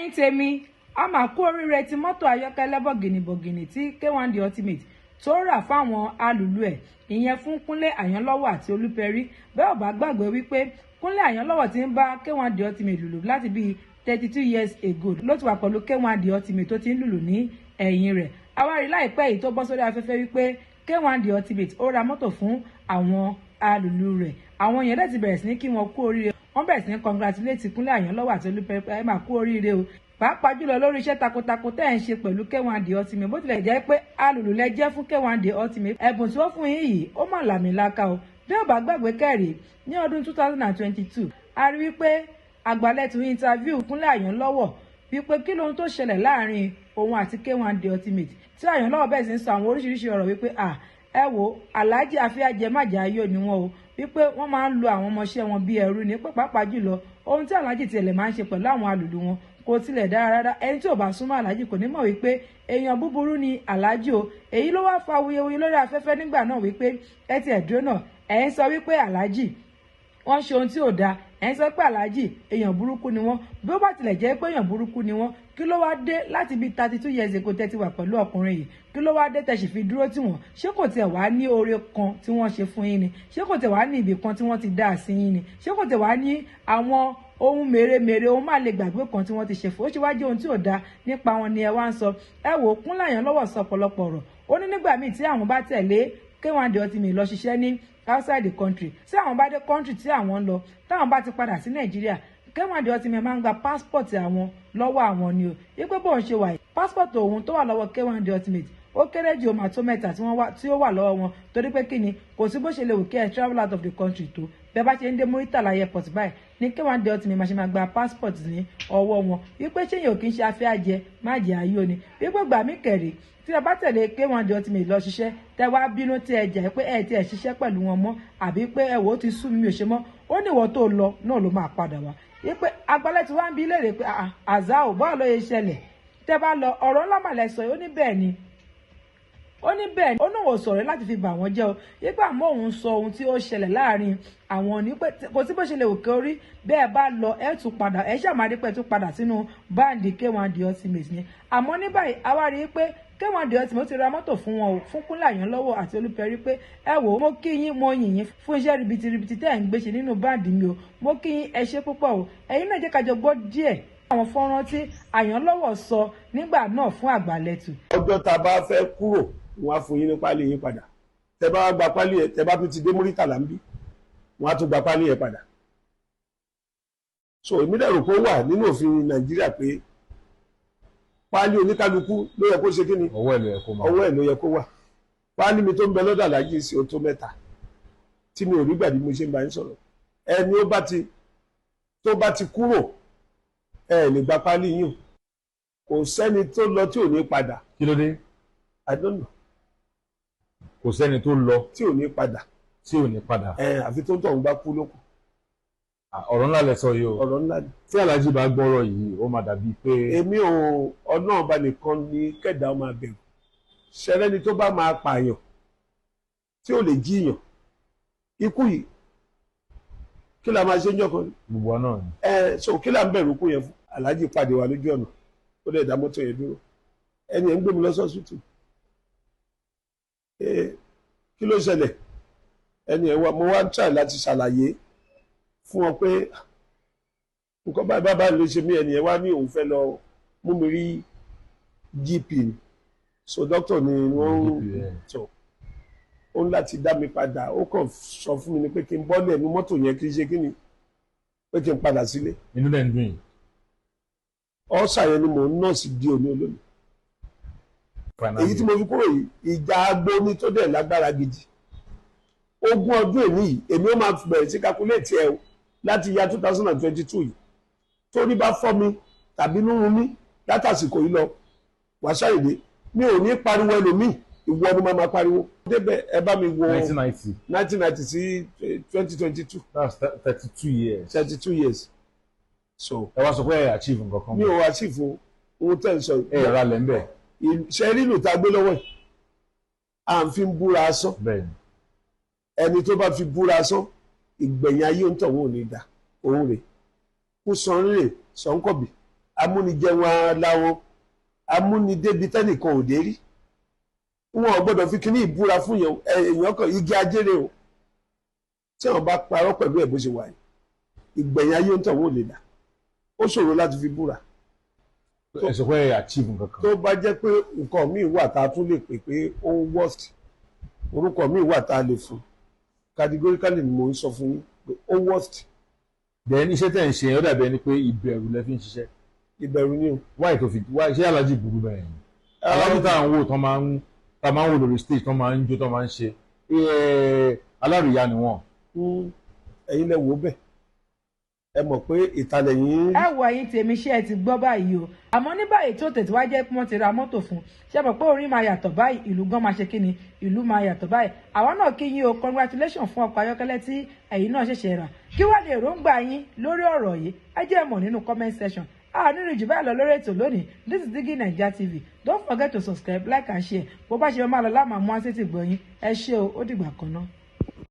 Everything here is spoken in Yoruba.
Ẹ̀yin tèmi, a máa kú oríire tí mọ́tò ayọ́kẹ́lẹ́ bọ̀gìnìbọ̀gìnì tí K1 The Ultimate tó rà fáwọn alùlù ẹ̀, ìyẹn fún Kúnlé Àyànlọ́wọ́ àti Olúpẹ̀rí. Bẹ́ẹ̀ ò bá gbàgbé wípé Kúnlé Àyànlọ́wọ́ ti ń bá K1 The Ultimate lùlù láti bíi 32 years ago ló ti wà pẹ̀lú K1 The Ultimate tó ti ń lùlù ní ẹ̀yìn rẹ̀. Àwárí láìpẹ́ yìí tó bọ́ sórí afẹ́fẹ́ wípé K1 The Ultimate ó ra mọ́tò fún àwọn alùlù rẹ̀. Àwọn èèyàn dẹ̀ ti bẹ̀rẹ̀ sí ní kí wọn kú oríire, wọ́n bẹ̀rẹ̀ sí ní congratulate Kúnlé Àyànlọ́wọ́ àti Olúpẹ̀rí pé ẹ máa kú oríire o, pàápàá jùlọ lórí iṣẹ́ takuntakun tẹ́ ẹ̀ ń ṣe pẹ̀lú K1 The Ultimate. Bó tilẹ̀ jẹ́ pé alùlù lẹ jẹ́ fún K1 The Ultimate, ẹ̀bùn tí wọ́n fún yín yìí, ó mà làmìlaka o. Bí ó bá gbàgbé kẹ́rì, ní ọdún 2022, a rí wípé Àgbàlẹ̀tù interview Kúnlé Àyànlọ́wọ́ wípé kí lóhun tó ṣẹlẹ̀ láàrin òun àti K1 The Ultimate, tí Àyànlọ́wọ́ bẹ̀rẹ̀ sí ń sọ àwọn oríṣiríṣi ọ̀rọ̀ wípé à ẹ wo, Aláàjì àfíàjẹ májà ayọ̀ ni wọn o, wípé wọ́n máa ń lo àwọn ọmọọṣẹ́ wọn bí ẹrú ní pé pàápàá jùlọ ohun tí Aláàjì tilẹ̀ máa ń ṣe pẹ̀lú àwọn alùlù wọn kò tilẹ̀ dára rárá. Ẹni tí ò bá súnmọ́ Aláàjì kò ní mọ̀ wípé èèyàn búburú ni Aláàjì o. Èyí ló wá fa awuyewuye lórí afẹ́fẹ́ nígbà náà wípé ẹ ti ẹ̀dúró náà, ẹ̀ ń sọ wípé Aláàjì wọ́n ṣe ohun tí ò dáa, ẹ̀ ń sọ pé Aláàjì èèyàn burúkú ni wọ́n. Bí ó bá tilẹ̀ jẹ́ pé èèyàn burúkú ni wọ́n, kí ló wá dé láti bíi 32 years ago tẹ́ ti wà pẹ̀lú ọkùnrin yìí? Kí ló wá dé tẹ́ sì fi dúró tì wọ́n? Ṣé kò tiẹ̀ wá ní oore kan tí wọ́n ṣe fún yín ni? Ṣé kò tiẹ̀ wá ní ibì kan tí wọ́n ti dá sí yín ni? Ṣé kò tiẹ̀ wá ní àwọn ohun mèremère, ohun má lè gbàgbé kan tí wọ́n ti ṣe fún ó? Ṣe wá jẹ́ ohun tí ò dáa nípa wọn ni ẹ wá ń sọ? Ẹ wò ó, Kúnlé Àyànlọ́wọ́ sọ ọ̀pọ̀lọpọ̀ ọ̀rọ̀. Ó ní nígbà míì tí àwọn bá tẹ̀lé K1 The Ultimate lọ ṣiṣẹ́ ní outside the country, tí àwọn bá dé country tí àwọn ń lọ, táwọn bá ti padà sí Nàìjíríà, K1 The Ultimate máa ń gba passport àwọn lọ́wọ́ àwọn ni o, wípé bóun ṣe wà yìí, passport òun tó wà lọ́wọ́ K1 The Ultimate, ó kéré jù, ó máa tó mẹ́ta tí wọ́n wá tí ó wà lọ́wọ́ wọn. Torí pé kí ni? Kò sí bó ṣe lè wù kí ẹ travel out of the country tó, bẹ́ẹ̀ bá ṣe ń dé Muritala Airport báyìí ní K1 The Ultimate máa ṣe máa gba passport ní ọwọ́ wọn, wípé ṣé yóò kí ń ṣe afẹ́ àjẹ má jẹ́ ayé ni, wípé gbà mí kẹ̀rì tí ẹ bá tẹ̀lé K1 The Ultimate lọ ṣiṣẹ́, tẹ wá bínú tí ẹ jẹ́ pé ẹ ti ẹ̀ ṣiṣẹ́ pẹ̀lú wọn mọ́, àbí pé ẹ wò ó, ti sú mi, mi ò ṣe mọ́, ó ní ìwọ tó lọ náà ló máa padà wá. Wípé agbálẹ̀ tí wọ́n ń bi léèrè pé àzá ò báwo ló yẹ ṣẹlẹ̀ tẹ bá lọ? Ọ̀rọ̀ ńlá màlẹ̀ sọ. Ó ní bẹ́ẹ̀ ni, ó ní bẹ́ẹ̀ ni, ó náà ò sọ̀rọ̀ láti fi bà wọ́n jẹ́ o, wípé àmọ́ òun sọ ohun tí ó ṣẹlẹ̀ láàrin àwọn ní pé kò sí bó ṣe lè òkè orí bẹ́ẹ̀ bá lọ, ẹ tún padà, ẹ ṣàmàdí pé ẹ tún padà sínú band K1 The Ultimate ni. Àmọ́ ní báyìí, àwa rí i pé K1 The Ultimate ti ra mọ́tò fún wọn o, fún Kúnlé Àyànlọ́wọ́ àti Olúpẹ̀rí, pé ẹ wò ó, mo kí yín, mo yìn yín fún iṣẹ́ ribitiribi tẹ́ ẹ̀ ń gbé ṣe nínú band mi o. Mo kí yín, ẹ ṣé púpọ̀ o. Ẹ̀yin náà, jẹ́ ká jọ gbọ́ díẹ̀ àwọn fọ́nrán tí Àyànlọ́wọ́ sọ nígbà náà fún Àgbàlẹ̀tù. Ọjọ́ tá a bá fẹ́ kúrò, wọ́n á fún yín ní pálí yín padà. Tẹ́ bá gba pálí yẹn, tẹ́ bá tún ti dé Muritàlá ń bí, wọ́n á tún gba pálí yẹn padà. So èmi dẹ̀ rò pé ó wà nínú òfin Nàìjíríà pé pálí oníkálukú ló yẹ kó ṣe kí ni? Ọwọ́ ẹ̀ ló yẹ kó máa. Ọwọ́ ẹ̀ ló yẹ kó wà. Pálí mi tó ń bẹ lọ́dọ̀ Àlájì sí, ó tó mẹ́ta tí mi ò rí gbà bí mo ṣe ń bá yín sọ̀rọ̀. Ẹni ó bá ti tó bá ti kúrò, ẹ lè gba pálí yín o. Kò sẹ́ni tó lọ tí ò ní padà. Kí ló dé? I don't know. Kò sẹ́ni tó lọ tí ò ní padà. Tí ò ní padà. Ẹ àfi tó ń tọ̀ ń bá kú lókun. Ọ̀rọ̀ ńlá lẹ sọ yìí o. Ọ̀rọ̀ ńlá ni. Tí Aláàjì bá gbọ́rọ̀ yìí, ó máa dàbí pé. Èmi ò, ọ̀nà ọba nìkan ni kẹ̀dá ọmọ abẹ̀rù ṣẹlẹ́ni tó bá máa pààyàn tí ò lè jíyàn ikú yìí, kí la máa ṣe ń jọkan? Gbogbo wa náà ni. Ẹ so kí la ń bẹ̀rù kú yẹn fún? Aláàjì pàdé wa lójú ọ̀nà, ó dẹ̀ dá mọ́tò yẹn dúró. Ẹni ẹ̀ ń gbé mi lọ sọ́sítù. Kí ló ṣẹlẹ̀? Ẹni ẹ̀ wá, mo wá ń try láti ṣàlàyé fún ọ pé nǹkan báyìí báyìí ló ṣe mí. Ẹni ẹ̀ wá ní òun fẹ́ lọ mú mi rí GP ni, so doctor ni wọ́n ń sọ. Ó ń láti dá mi padà. Ó kàn sọ fún mi ni pé kí n bọ́lẹ̀ ní mọ́tò yẹn, kí n ṣe kí ni, pé kí n padà sílé. Inú dẹ̀ ń dùn yìí. Ulcer yẹn ni mò ń nurse di òní olónìí. Èyí tí mo fi kúrò yìí, ìjà agbóni tó dẹ̀ lágbára gidi. 20 ọdún èní yìí, èmi ó máa bẹ̀rẹ̀ sí calculate ẹ o láti ya 2022 yìí. Torí bá fọ́ mi tàbí nínú mi látàsìkò yìí lọ, wàṣàyèdè mi ò ní pariwo ẹlòmíì, ìwọ ni màá máa pariwo débẹ̀. Ẹ bá mi wo. 1990. 1990 sí 2022. That's 32 years. 32 years, so. Ẹ wá sọ pé ẹ achieve nǹkan kan. Mi ò achieve o, ohun tẹ́ ń sọ yìí. Ẹ rà lẹ́ ń bẹ̀. Ṣe rí ìlú tá a gbé lọ́wọ́ yìí, à ń fi búra asán. Ẹni tó bá fi búra asán, ìgbẹ̀yìn ayé ń tọ̀wọ́ ò ní dà. Òun rè kú sanrè sọ̀nkọ̀bì. Amúnijẹun aláwo, amúnidébi tẹ́nìkan ò dé rí. Wọn ò gbọ́dọ̀ fi kíní ìbúra fún yẹn. Èèyàn kan igi ajére o, tí wọn bá parọ́ pẹ̀lú ẹ̀ bó ṣe wà yìí, ìgbẹ̀yìn ayé ń tàn wọ́n ò lè là. Ó ṣòro láti fi búra. Ẹ sọ pé ẹ achieve nǹkan kan. Tó bá jẹ́ pé nǹkan míì wà tá a tún lè pè pé ó worst, orúkọ míì wà tá a lè fún, categorically ni mò ń sọ fún yín pé ó worst. Then iṣẹ́ tẹ̀ ń ṣe yẹn, ó dàbí ẹni pé ìbẹ̀rù lẹ fi ń ṣiṣẹ́. Ìbẹ̀rù ni o. Why tó fi why ṣé alájí burú bẹ́ẹ̀ ni? Alájí tá à ń wò tán máa ń tá máa ń wò lórí stage, tán máa ń jó, tán máa ń ṣe, alárìíyá ni wọ́n. Ẹ̀yin lẹ wò ó bẹ́ẹ̀, ẹ mọ̀ pé ìtàlẹ̀ yìí ń rí. Ẹ wo, ẹ̀yin tèmi, ṣé ẹ ti gbọ́ báyìí o? Àmọ́ ní báyìí tó tètè wá jẹ́ pé wọ́n ti ra mọ́tò fún, ṣé mọ̀ pé orin máa yàtọ̀ báyìí? Ìlú gan máa ṣe kí ni, ìlú máa yàtọ̀ báyìí. Àwa náà kí yín o, congratulation fún ọkọ̀ ayọ́kẹ́lẹ́ tí ẹ̀yin náà ṣẹ̀ṣẹ̀ rà. Kí wàá ní èròǹgbà yín lórí ọ̀rọ̀ yìí? Ẹ jẹ́ mọ̀ nínú comment section. A nínú jù báyìí lọ lórí ètò lónìí. This is Digi Naija TV. Don't forget to subscribe, like and share. Bó bá ṣe máa lọ láàmú àmú àṣetì gbọ̀nyìn. Ẹ ṣé o, ó dìgbà kan náà.